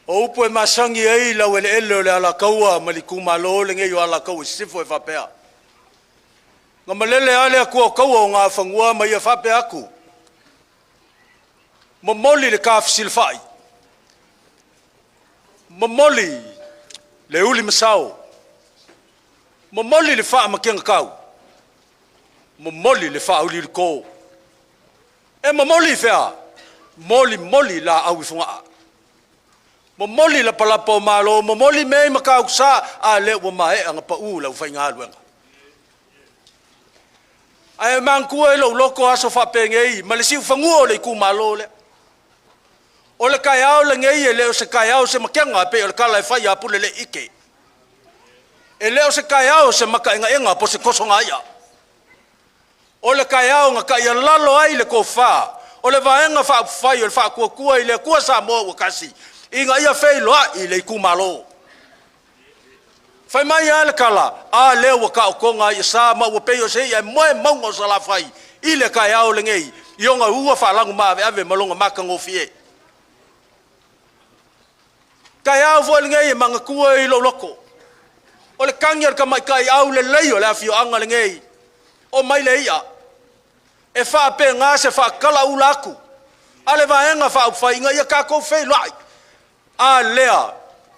O upu e masani ai le laueleele o le Alataua ma le itumalo lenei o Alataua Sisifo e faapea, na malele lava le Atua o taua o Nafanua ma ia faapea atu, momoli le ta fesilafai, momoli le uli masao, momoli le faamakega tau, momoli le faauliulito. E momoli i fea? Molimoli laau i Fogaa, momoli lapalapa o Malo, momoli mea i Matautusa a lea ua maea ona pau le aufaigaluega. Ae manatua i lou loto aso faapenei ma le siufanua o le itumalo lea. O le taeao lenei e le o se taeao o se makega e pei o le tala e fai ia Puleleiite. E le o se taeao o se mataenaena po o se tosogaia. O le taeao na taialalo ai le tofa o le Vaega Faaupufai o le Faatuatua i le Atua Samoa ua Tasi ina ia feiloai le itumalo. Fai mai a le tala, a lea ua taotoga a i'asa ma ua pei o se i'a e moe i mauga o Salafai i le taeao lenei i ona ua faalagumaveave ma lona matagofie. Taeao foi lenei e manatua i lou loto, o le tagi a le tamaitai aulelei o le afioaga lenei, omai le i'a, e faapena se faatalauula atu a le Vaega Faaupufai ina ia tatou feiloai. A lea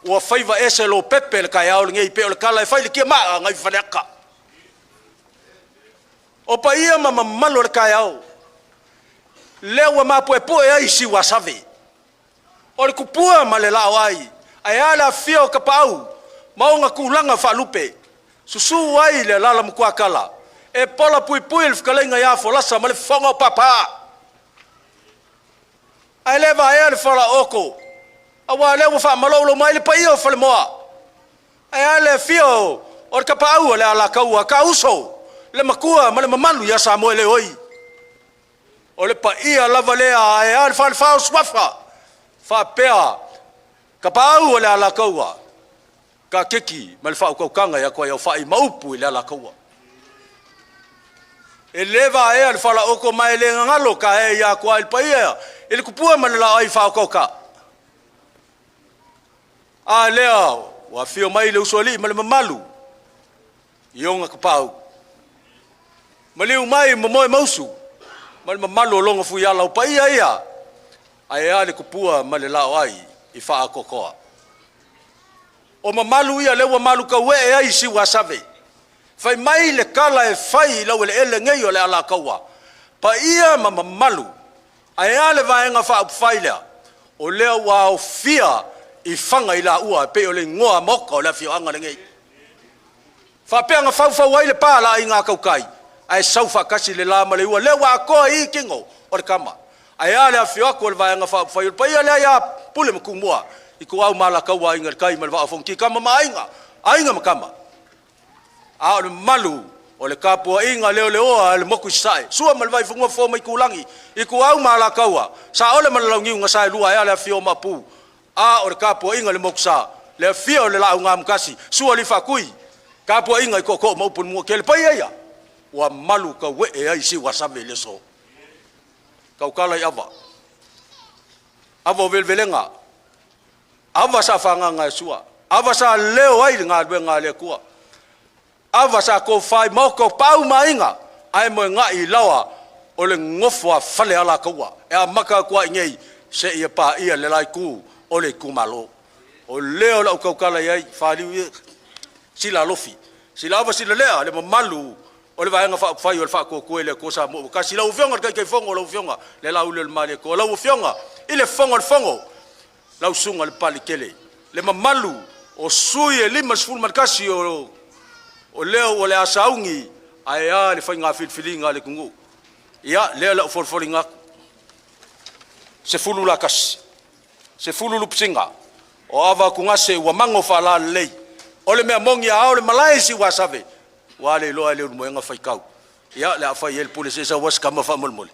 ua faiva ese lopepe le taeao lenei pei o le tala e fai i le tiamaa nai Faleata. O paia ma mamalu o le taeao, lea ua mapuepue ai Siuasave, o le tupua ma le laoai, ae a le afifio o tapaau ma ona tulaga faalupe. Susu ai le Alaala Matuatala e pola puipui le fetalaiga ia Folasa ma le fofoga o Papa. Ae le vaea le falaooto aua o lea ua faamaloulo mai le paia o Falemoa. Ae a le afio o le tapaau o le Alataua, Taauso, le matua ma le mamalu ia Samoeleoi. O le paia lava lea ae a le falefa o Suafa faapea Tapaau o le Alataua, Taatiki ma le faautautaga ia Tuaiaufai ma upu i le Alataua. E le vaea le falaooto ma e le gagalo taea i atua i le paia i le tupua ma le laoai faaotaota. A lea ua afio mai le usoalii ma le mamalu i ona tapaau, maliu mai Momoemausu ma le mamalu o lona fuiala. O paia ia ae a le tupua ma le laoai i Faatoatoa. O mamalu ia o lea ua malutauee ai Siuasave. Fai mai le tala e fai i laueleele nei o le Alataua, paia ma mamalu, ae a le Vaega Faaupufai lea, o lea ua aofia i Faga i Laua e pei o le igoa maota o le afioaga lenei. Faapea na faufau ai le pa a le Aiga Tautai ae sau faatasi le la ma le ua, lea ua atoa i i tino o le tama. Ae a le afifio atu o le Vaega Faaupufai, o le paia lea ia Pule ma Tumua, Ituau ma Alataua, Aiga i le Tai ma le Vaa o Fonoti, Tama ma Aiga, Aiga ma Tama. A o le mamalu o le tapuaiga leleoa a le motu i Sasae, Sua ma le Vaifanua, Fofo ma Aitulagi, Ituau ma Alataua, Saole ma le Launiu na Saelua, ae a le afifio o Maopu, a o le tapuaiga i le Motusa, le afio o le Laau na Amotasi, Sua le Faatui, tapuaiga i Tootoo ma upu i le Manuatele. Paia ia ua malu tauee ai Siuasave i le aso. Tautala i ava, ava o velevelega, ava sa fagaga e Sua, ava sa leo ai le galuega a le Atua, ava sa tofa i maota o Tapaau ma Aiga, ae moegai i laoa o le nofo a fale Alataua, e amata atu lava i inei seia paia le la itu o le itumalo. O lea o le a ou tautala i ai, faaliu ia sila alofi, sila ava sila lea le mamalu o le Vaega Faaupufai o le Faatuatua i le Atua Samoa ua Tasi. Lau Afioga i le Taitaifono, lau Afioga Lelaulaumalietoa, lau Afioga i le Fofoga o le Fono, lau Susuga Lepaletele, le mamalu o sui e 51 o lea ua le a sauni ae a le faiga filifiliga a le atunuu. Ia, lea o le a ou folifolina atu, 10 la tasi, 10 lupesina, o Ava Atugase ua mago faalalelei. O le mea moni a ao le malae i Siuasave, ua le iloa e Leulumoega faitau. Ia, o le a fai ai le pule se i sau lava si tama faamolemole.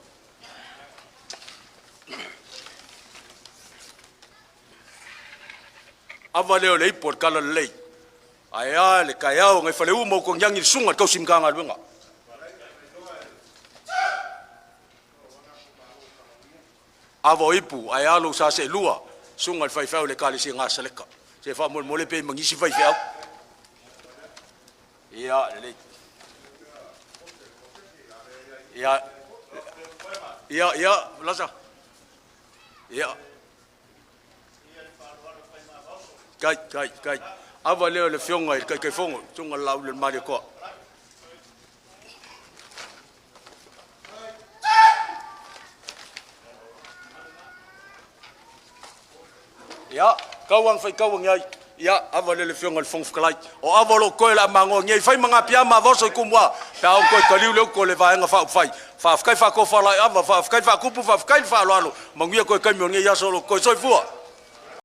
Ava lea o le ipu o le talalelei, ae a le taeao nai Faleu ma Utuagiagi le susuga i le tausi Matagaluega. Ava o ipu ae a lou sa seelua. Susuga i le Faifeau o le Ekalesia Gasaleka. Se faamolemole pe i ai ma nisi faifeau. Ia, lelei. Ia, ia, ia, Lasa. Ia. Kai, kai, kai. Ava lea o le Afioga i le Taitaifono, Susuga Laauli Malietoa. Ia, tau lava ina faitau ane ai. Ia, ava lea i le Afioga i le Fofoga Fetalai, o ava o lo o totoe o le a magoa nei, fai ma napiama Vaoso i Tumua pe a oo ina toe taliu le utu a le Vaega Faaupufai. Faafetai faatofalaiava, faafetai faatupu, faafetai le faaaloalo, manuia toe taimi o lenei aso o lo o totoe. Soifua.